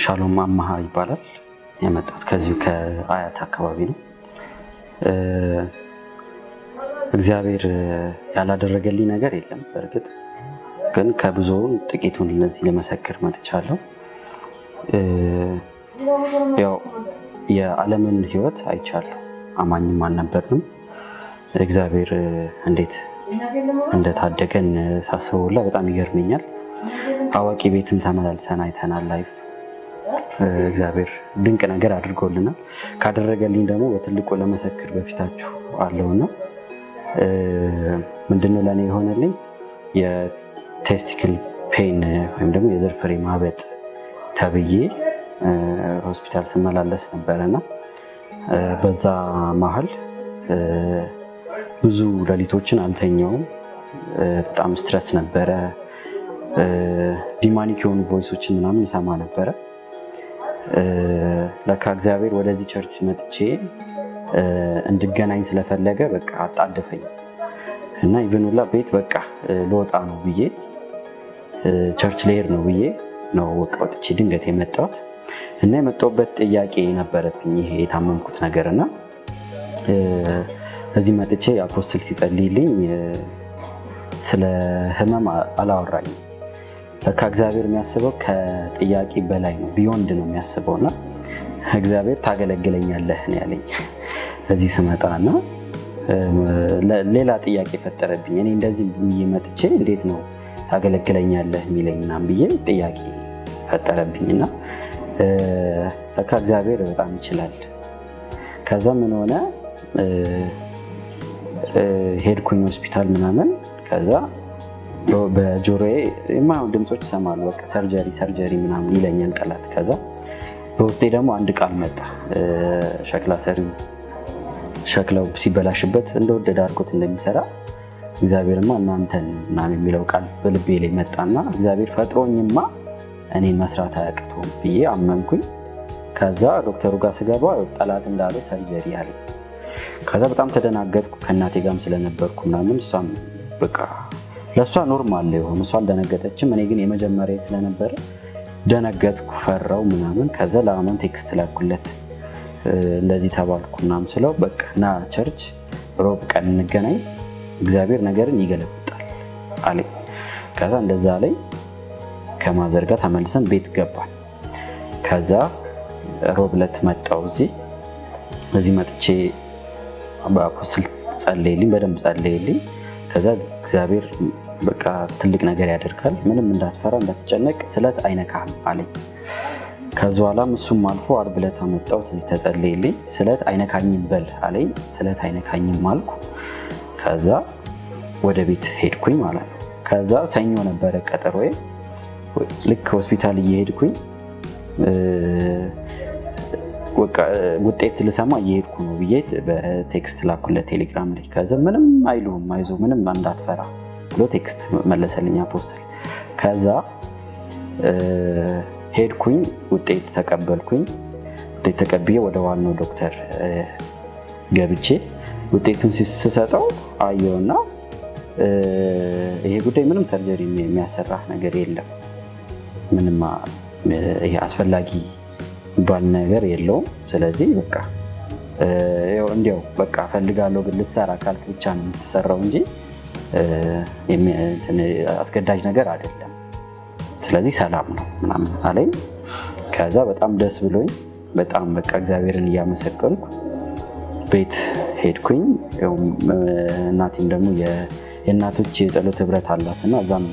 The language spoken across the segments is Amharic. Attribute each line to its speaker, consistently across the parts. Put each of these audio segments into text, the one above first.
Speaker 1: ሻሎም አማሃ ይባላል። የመጣሁት ከዚሁ ከአያት አካባቢ ነው። እግዚአብሔር ያላደረገልኝ ነገር የለም። በእርግጥ ግን ከብዙውን ጥቂቱን ለዚህ ለመሰክር መጥቻለሁ። ያው የዓለምን ሕይወት አይቻለሁ። አማኝም አልነበርንም። እግዚአብሔር እንዴት እንደታደገን ሳስበው ሁላ በጣም ይገርመኛል። አዋቂ ቤትም ተመላልሰን አይተናል። Life እግዚአብሔር ድንቅ ነገር አድርጎልናል። ካደረገልኝ ደግሞ በትልቁ ለመሰክር በፊታችሁ አለውና ምንድነው ለእኔ የሆነልኝ የ testicle pain ወይም ደግሞ የዘር ፍሬ ማበጥ ተብዬ ሆስፒታል ስመላለስ ነበረና በዛ መሀል ብዙ ሌሊቶችን አልተኛውም። በጣም stress ነበረ። Demonic የሆኑ voice ኦችን ምናምን ይሰማ ነበረ። ለካ እግዚአብሔር ወደዚህ church መጥቼ እንድገናኝ ስለፈለገ በቃ አጣደፈኝ እና even ሁላ ቤት በቃ ልወጣ ነው ብዬ፣ church ልሄድ ነው ብዬ ነው በቃ ወጥቼ ድንገት የመጣሁት። እና የመጣሁበት ጥያቄ ነበረብኝ፣ ይሄ የታመምኩት ነገር። እና እዚህ መጥቼ apostle ሲጸልይልኝ ስለ ህመም አላወራኝም። ለካ እግዚአብሔር የሚያስበው ከጥያቄ በላይ ነው፣ beyond ነው የሚያስበው። እና እግዚአብሔር ታገለግለኛለህ ነው ያለኝ እዚህ ስመጣ። እና ሌላ ጥያቄ ፈጠረብኝ። እኔ እንደዚህ ብዬ መጥቼ እንዴት ነው ታገለግለኛለህ የሚለኝ ምናምን ብዬ ጥያቄ ፈጠረብኝ። እና ለካ እግዚአብሔር በጣም ይችላል። ከዛ ምን ሆነ? ሄድኩኝ ሆስፒታል ምናምን። ከዛ በጆሮዬ የማይሆን ድምፆች ይሰማሉ። በቃ surgery surgery ምናምን ይለኛል ጠላት። ከዛ በውስጤ ደግሞ አንድ ቃል መጣ። ሸክላ ሰሪው ሸክላው ሲበላሽበት እንደወደደ አድርጎት እንደሚሰራ እግዚአብሔርማ እናንተን ምናምን የሚለው ቃል በልቤ ላይ መጣና እግዚአብሔር ፈጥሮኝማ እኔን መስራት አያቅተውም ብዬ አመንኩኝ። ከዛ ዶክተሩ ጋር ስገባ ጠላት እንዳለው surgery አለኝ። ከዛ በጣም ተደናገጥኩ። ከእናቴ ጋርም ስለነበርኩ ምናምን እሷም በቃ ለእሷ normal የሆነ እሷ አልደነገጠችም። እኔ ግን የመጀመሪያ ስለነበረ ደነገጥኩ፣ ፈራው ምናምን። ከዛ ለአማን text ላኩለት፣ እንደዚህ ተባልኩ ምናምን ስለው በቃ ና church ሮብ ቀን እንገናኝ፣ እግዚአብሔር ነገርን ይገለብጣል አለኝ። ከዛ እንደዛ ላይ ከ mother ጋር ተመልሰን ቤት ገባን። ከዛ ሮብ ዕለት መጣሁ እዚህ። እዚህ መጥቼ በ apostle ጸለይልኝ፣ በደንብ ጸለይልኝ። ከዛ እግዚአብሔር በቃ ትልቅ ነገር ያደርጋል፣ ምንም እንዳትፈራ እንዳትጨነቅ፣ ስለት አይነካህም አለኝ። ከዚ በኋላም እሱም አልፎ ዓርብ ዕለት አመጣሁት፣ እዚህ ተጸለይልኝ። ስለት አይነካኝም በል አለኝ። ስለት አይነካኝም አልኩ። ከዛ ወደ ቤት ሄድኩኝ ማለት ነው። ከዛ ሰኞ ነበረ ቀጠሮዬ። ልክ ሆስፒታል እየሄድኩኝ ውጤት ልሰማ እየሄድኩ ነው ብዬ በ text ላኩለት ቴሌግራም ላይ። ከዛ ምንም አይሉህም፣ አይዞህ፣ ምንም እንዳትፈራ ብሎ text መለሰልኝ apostle። ከዛ ሄድኩኝ፣ ውጤት ተቀበልኩኝ። ውጤት ተቀብዬ ወደ ዋናው ዶክተር ገብቼ ውጤቱን ስሰጠው አየውና ይሄ ጉዳይ ምንም surgery የሚያሰራ ነገር የለም፣ ምንም ይሄ አስፈላጊ የሚባል ነገር የለውም። ስለዚህ በቃ እንዲያው በቃ ፈልጋለሁ ግን ልሰራ ካልክ ብቻ ነው የምትሰራው እንጂ አስገዳጅ ነገር አይደለም። ስለዚህ ሰላም ነው ምናምን አለኝ። ከዛ በጣም ደስ ብሎኝ በጣም በቃ እግዚአብሔርን እያመሰገንኩ ቤት ሄድኩኝ። እናቴም ደግሞ የእናቶች የጸሎት ህብረት አላት እና እዛም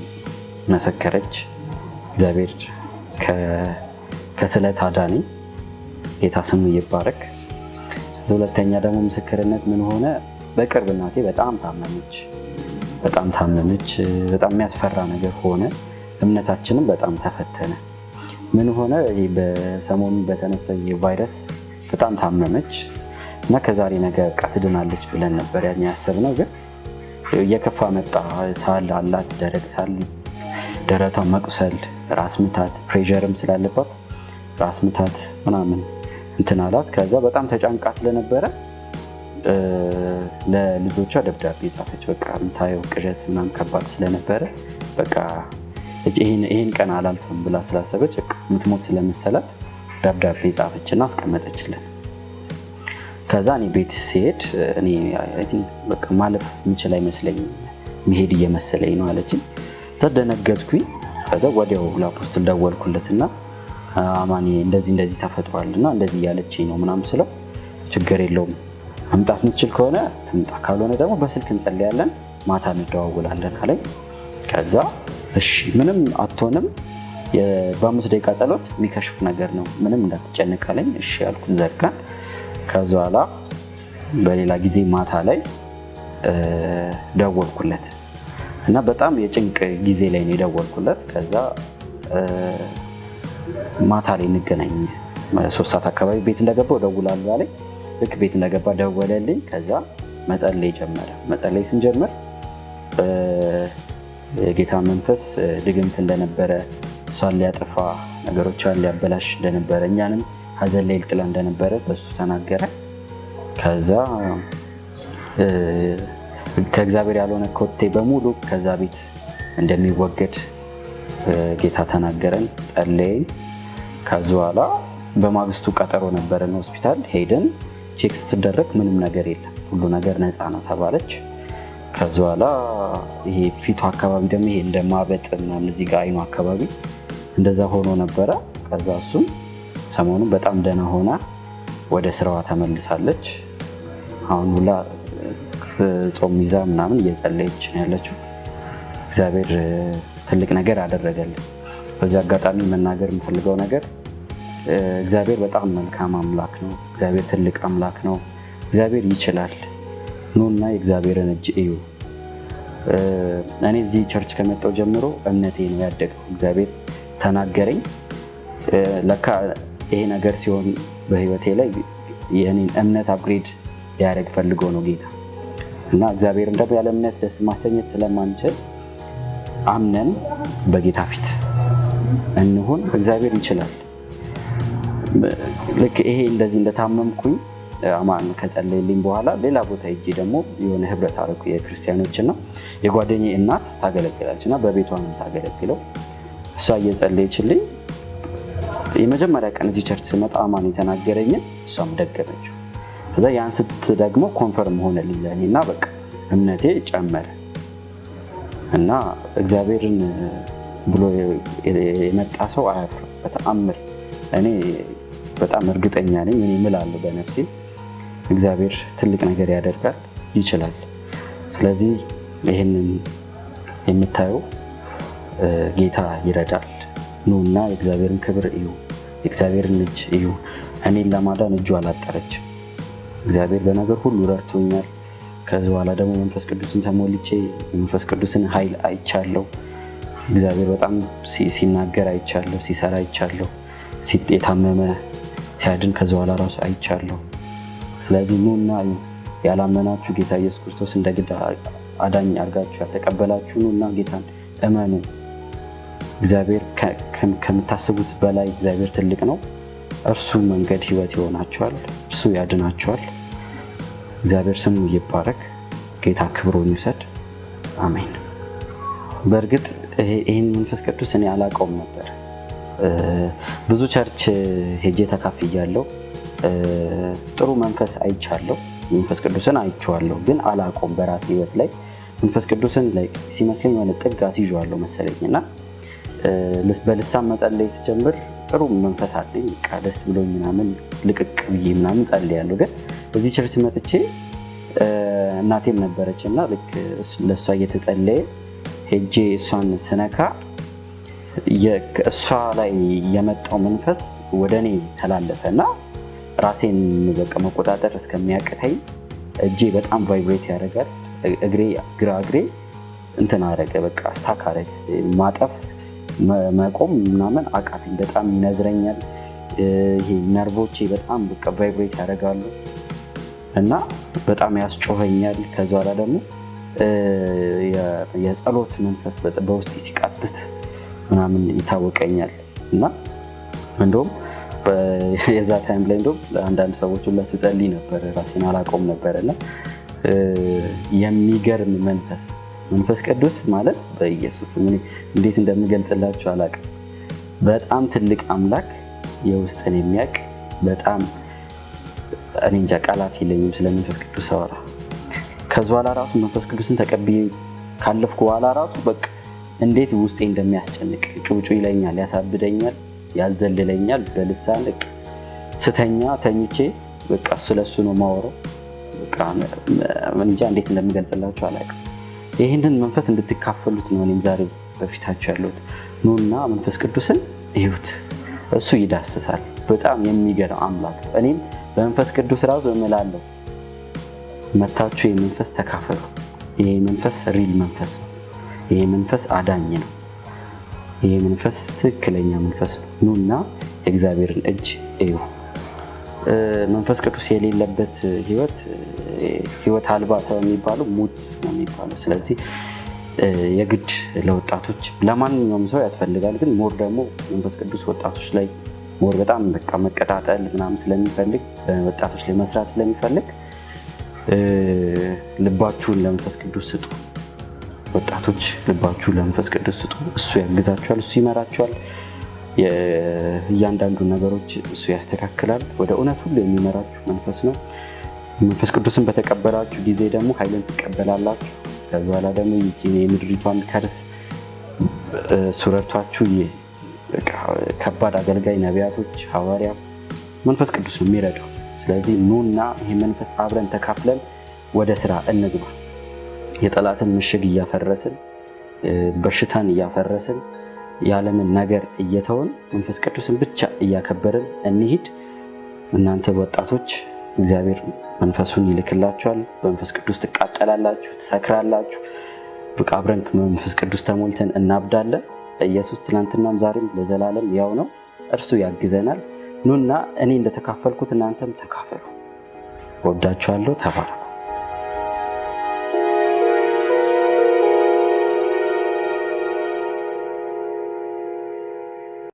Speaker 1: መሰከረች። እግዚአብሔር ከስለት አዳነኝ። ጌታ ስሙ ይባረክ። ሁለተኛ ደግሞ ምስክርነት ምን ሆነ? በቅርብ እናቴ በጣም ታመመች። በጣም ታመመች። በጣም የሚያስፈራ ነገር ሆነ። እምነታችንም በጣም ተፈተነ። ምን ሆነ? በሰሞኑ በተነሳ የቫይረስ በጣም ታመመች እና ከዛሬ ነገ በቃ ትድናለች ብለን ነበር ያኛ ያሰብነው። ግን እየከፋ መጣ። ሳል አላት፣ ደረቅ ሳል፣ ደረቷ መቁሰል፣ ራስ ምታት፣ pressure ም ስላለባት ራስ ምታት ምናምን እንትን አላት። ከዛ በጣም ተጨንቃ ስለነበረ ለልጆቿ ደብዳቤ ጻፈች። በቃ የምታየው ቅዠት ምናምን ከባድ ስለነበረ በቃ ይሄን ቀን አላልፍም ብላ ስላሰበች ምትሞት ስለመሰላት ደብዳቤ ጻፈችና አስቀመጠችልን። ከዛ እኔ ቤት ስሄድ እኔ I think በቃ ማለፍ የምችል አይመስለኝም፣ መሄድ እየመሰለኝ ነው አለችኝ። ተደነገጥኩኝ። ከዛ ወዲያው ለ apostle ደወልኩለትና አማኒ እንደዚህ እንደዚህ ተፈጥሯልና እንደዚህ እያለችኝ ነው ምናምን ስለው ችግር የለውም መምጣት የምትችል ከሆነ ትምጣ፣ ካልሆነ ደግሞ በስልክ እንጸልያለን፣ ማታ እንደዋውላለን አለኝ። ከዛ እሺ ምንም አትሆንም፣ በ5 ደቂቃ ጸሎት የሚከሽፍ ነገር ነው፣ ምንም እንዳትጨነቅ አለኝ። እሺ ያልኩት ዘጋን። ከዛ በኋላ በሌላ ጊዜ ማታ ላይ ደወልኩለት እና በጣም የጭንቅ ጊዜ ላይ ነው የደወልኩለት። ከዛ ማታ ላይ እንገናኝ 3 ሰዓት አካባቢ ቤት እንደገባው ደውላለሁ አለኝ። ልክ ቤት እንደገባ ደወለልኝ። ከዛ መጸለይ ጀመረ። መጸለይ ስንጀምር የጌታ መንፈስ ድግምት እንደነበረ፣ እሷን ሊያጠፋ ነገሮቿን ሊያበላሽ እንደነበረ፣ እኛንም ሀዘን ላይ ልጥላ እንደነበረ በሱ ተናገረ። ከዛ ከእግዚአብሔር ያልሆነ ኮቴ በሙሉ ከዛ ቤት እንደሚወገድ ጌታ ተናገረን፣ ጸለይን። ከዛ በኋላ በማግስቱ ቀጠሮ ነበረን ሆስፒታል ሄደን check ስትደረግ ምንም ነገር የለም፣ ሁሉ ነገር ነፃ ነው ተባለች። ከዛ በኋላ ይሄ ፊቱ አካባቢ ደግሞ ይሄ እንደማበጥ ምናምን እዚህ ጋር አይኑ አካባቢ እንደዛ ሆኖ ነበረ። ከዛ እሱም ሰሞኑን በጣም ደህና ሆና ወደ ስራዋ ተመልሳለች። አሁን ሁላ ጾም ይዛ ምናምን እየጸለየች ነው ያለችው። እግዚአብሔር ትልቅ ነገር አደረገልን። በዚህ አጋጣሚ መናገር የምፈልገው ነገር እግዚአብሔር በጣም መልካም አምላክ ነው። እግዚአብሔር ትልቅ አምላክ ነው። እግዚአብሔር ይችላል። ኑና የእግዚአብሔርን እጅ እዩ። እኔ እዚህ church ከመጣሁ ጀምሮ እምነቴ ነው ያደገው። እግዚአብሔር ተናገረኝ። ለካ ይሄ ነገር ሲሆን በህይወቴ ላይ የእኔን እምነት upgrade ሊያደርግ ፈልጎ ነው ጌታ። እና እግዚአብሔርን ደግሞ ያለ እምነት ደስ ማሰኘት ስለማንችል አምነን በጌታ ፊት እንሁን። እግዚአብሔር ይችላል። ልክ ይሄ እንደዚህ እንደታመምኩኝ አማን ከጸለየልኝ በኋላ ሌላ ቦታ ሄጄ ደግሞ የሆነ ህብረት አደረኩ የክርስቲያኖች እና የጓደኛዬ እናት ታገለግላለች እና በቤቷ ነው የምታገለግለው። እሷ እየጸለየችልኝ የመጀመሪያ ቀን እዚህ church ስመጣ አማን የተናገረኝን እሷም ደገመችው። ከዛ ያን ስትደግመው confirm ሆነልኝ ለእኔና በቃ እምነቴ ጨመረ። እና እግዚአብሔርን ብሎ የመጣ ሰው አያፍርም በተአምር። እኔ በጣም እርግጠኛ ነኝ፣ እኔ እምላለሁ በነፍሴ እግዚአብሔር ትልቅ ነገር ያደርጋል፣ ይችላል። ስለዚህ ይህንን የምታዩ ጌታ ይረዳል። ኑና የእግዚአብሔርን ክብር እዩ፣ የእግዚአብሔርን እጅ እዩ። እኔን ለማዳን እጁ አላጠረችም። እግዚአብሔር በነገር ሁሉ ረድቶኛል። ከዚህ በኋላ ደግሞ መንፈስ ቅዱስን ተሞልቼ መንፈስ ቅዱስን ኃይል አይቻለሁ። እግዚአብሔር በጣም ሲናገር አይቻለሁ፣ ሲሰራ አይቻለሁ፣ የታመመ ሲያድን ከዚህ በኋላ ራሱ አይቻለሁ። ስለዚህ ኑና ያላመናችሁ ጌታ ኢየሱስ ክርስቶስ እንደ ግል አዳኝ አድርጋችሁ ያልተቀበላችሁ ኑና ጌታን እመኑ። እግዚአብሔር ከምታስቡት በላይ እግዚአብሔር ትልቅ ነው። እርሱ መንገድ ህይወት ይሆናችኋል፣ እርሱ ያድናችኋል። እግዚአብሔር ስሙ ይባረክ። ጌታ ክብሩን ይውሰድ። አሜን። በእርግጥ ይሄን መንፈስ ቅዱስ እኔ አላውቀውም ነበር። ብዙ church ሄጄ ተካፍያለሁ። ጥሩ መንፈስ አይቻለሁ፣ መንፈስ ቅዱስን አይቼዋለሁ፣ ግን አላውቀውም። በራሴ ህይወት ላይ መንፈስ ቅዱስን ላይ ሲመስለኝ የሆነ ጥግ አስይዤዋለሁ መሰለኝ እና በልሳን መጸለይ ስጀምር ጥሩ መንፈስ አለኝ፣ በቃ ደስ ብሎኝ ምናምን ልቅቅ ብዬ ምናምን ጸልያለሁ። ግን እዚህ church መጥቼ እናቴም ነበረች እና ልክ ለእሷ እየተጸለየ ሄጄ እሷን ስነካ እሷ ላይ የመጣው መንፈስ ወደ እኔ ተላለፈ እና ራሴን በቃ መቆጣጠር እስከሚያቅተኝ እጄ በጣም vibrate ያደርጋል። እግሬ ግራ እግሬ እንትን አደረገ፣ በቃ stuck አደረገ። ማጠፍ መቆም ምናምን አቃተኝ። በጣም ይነዝረኛል። ይሄ ነርቮቼ በጣም በቃ vibrate ያደርጋሉ እና በጣም ያስጮኸኛል። ከዛ በኋላ ደግሞ የጸሎት መንፈስ በውስጤ ሲቃትት ምናምን ይታወቀኛል። እና እንደውም የዛ time ላይ እንደውም አንዳንድ ሰዎች ሁላ ስጸልይ ነበር፣ ራሴን አላውቀውም ነበር። እና የሚገርም መንፈስ መንፈስ ቅዱስ ማለት በኢየሱስ እንዴት እንደምገልጽላችሁ አላውቅም። በጣም ትልቅ አምላክ፣ የውስጥን የሚያውቅ፣ በጣም እኔ እንጃ ቃላት የለኝም ስለ መንፈስ ቅዱስ አወራ። ከዚ በኋላ ራሱ መንፈስ ቅዱስን ተቀብዬ ካለፍኩ በኋላ ራሱ በቃ እንዴት ውስጤ እንደሚያስጨንቅ፣ ጩጩ ይለኛል፣ ያሳብደኛል፣ ያዘልለኛል። በልሳን ስተኛ ተኝቼ በቃ ስለሱ ነው የማወራው። በቃ እንጃ እንዴት እንደምገልጽላችሁ አላውቅም። ይህንን መንፈስ እንድትካፈሉት ነው እኔም ዛሬ በፊታችሁ ያለሁት። ኑና መንፈስ ቅዱስን እዩት፣ እሱ ይዳስሳል። በጣም የሚገርም አምላክ ነው። እኔም በመንፈስ ቅዱስ ራሱ እምላለሁ፣ መታችሁ የመንፈስ ተካፈሉ። ይሄ መንፈስ real መንፈስ ነው። ይሄ መንፈስ አዳኝ ነው። ይሄ መንፈስ ትክክለኛ መንፈስ ነው። ኑና የእግዚአብሔርን እጅ እዩ። መንፈስ ቅዱስ የሌለበት ህይወት ህይወት አልባ ሰው የሚባለው ሙት ነው የሚባለው። ስለዚህ የግድ ለወጣቶች ለማንኛውም ሰው ያስፈልጋል። ግን more ደግሞ መንፈስ ቅዱስ ወጣቶች ላይ more በጣም በቃ መቀጣጠል ምናምን ስለሚፈልግ፣ ወጣቶች ላይ መስራት ስለሚፈልግ ልባችሁን ለመንፈስ ቅዱስ ስጡ። ወጣቶች ልባችሁን ለመንፈስ ቅዱስ ስጡ። እሱ ያግዛችኋል፣ እሱ ይመራችኋል። እያንዳንዱ ነገሮች እሱ ያስተካክላል። ወደ እውነት ሁሉ የሚመራችሁ መንፈስ ነው። መንፈስ ቅዱስን በተቀበላችሁ ጊዜ ደግሞ ኃይልን ትቀበላላችሁ። ከዚ በኋላ ደግሞ የምድሪቷን curse እሱ ረድቷችሁ ከባድ አገልጋይ፣ ነቢያቶች፣ ሐዋርያ መንፈስ ቅዱስ ነው የሚረዳው። ስለዚህ ኑና ይህ መንፈስ አብረን ተካፍለን ወደ ስራ እንግባ። የጠላትን ምሽግ እያፈረስን፣ በሽታን እያፈረስን፣ የዓለምን ነገር እየተውን መንፈስ ቅዱስን ብቻ እያከበርን እንሂድ። እናንተ ወጣቶች እግዚአብሔር መንፈሱን ይልክላችኋል። በመንፈስ ቅዱስ ትቃጠላላችሁ፣ ትሰክራላችሁ። በቃ አብረን መንፈስ ቅዱስ ተሞልተን እናብዳለን። ኢየሱስ ትናንትናም ዛሬም ለዘላለም ያው ነው። እርሱ ያግዘናል። ኑና እኔ እንደተካፈልኩት እናንተም ተካፈሉ። ወዳችኋለሁ። ተባረኩ።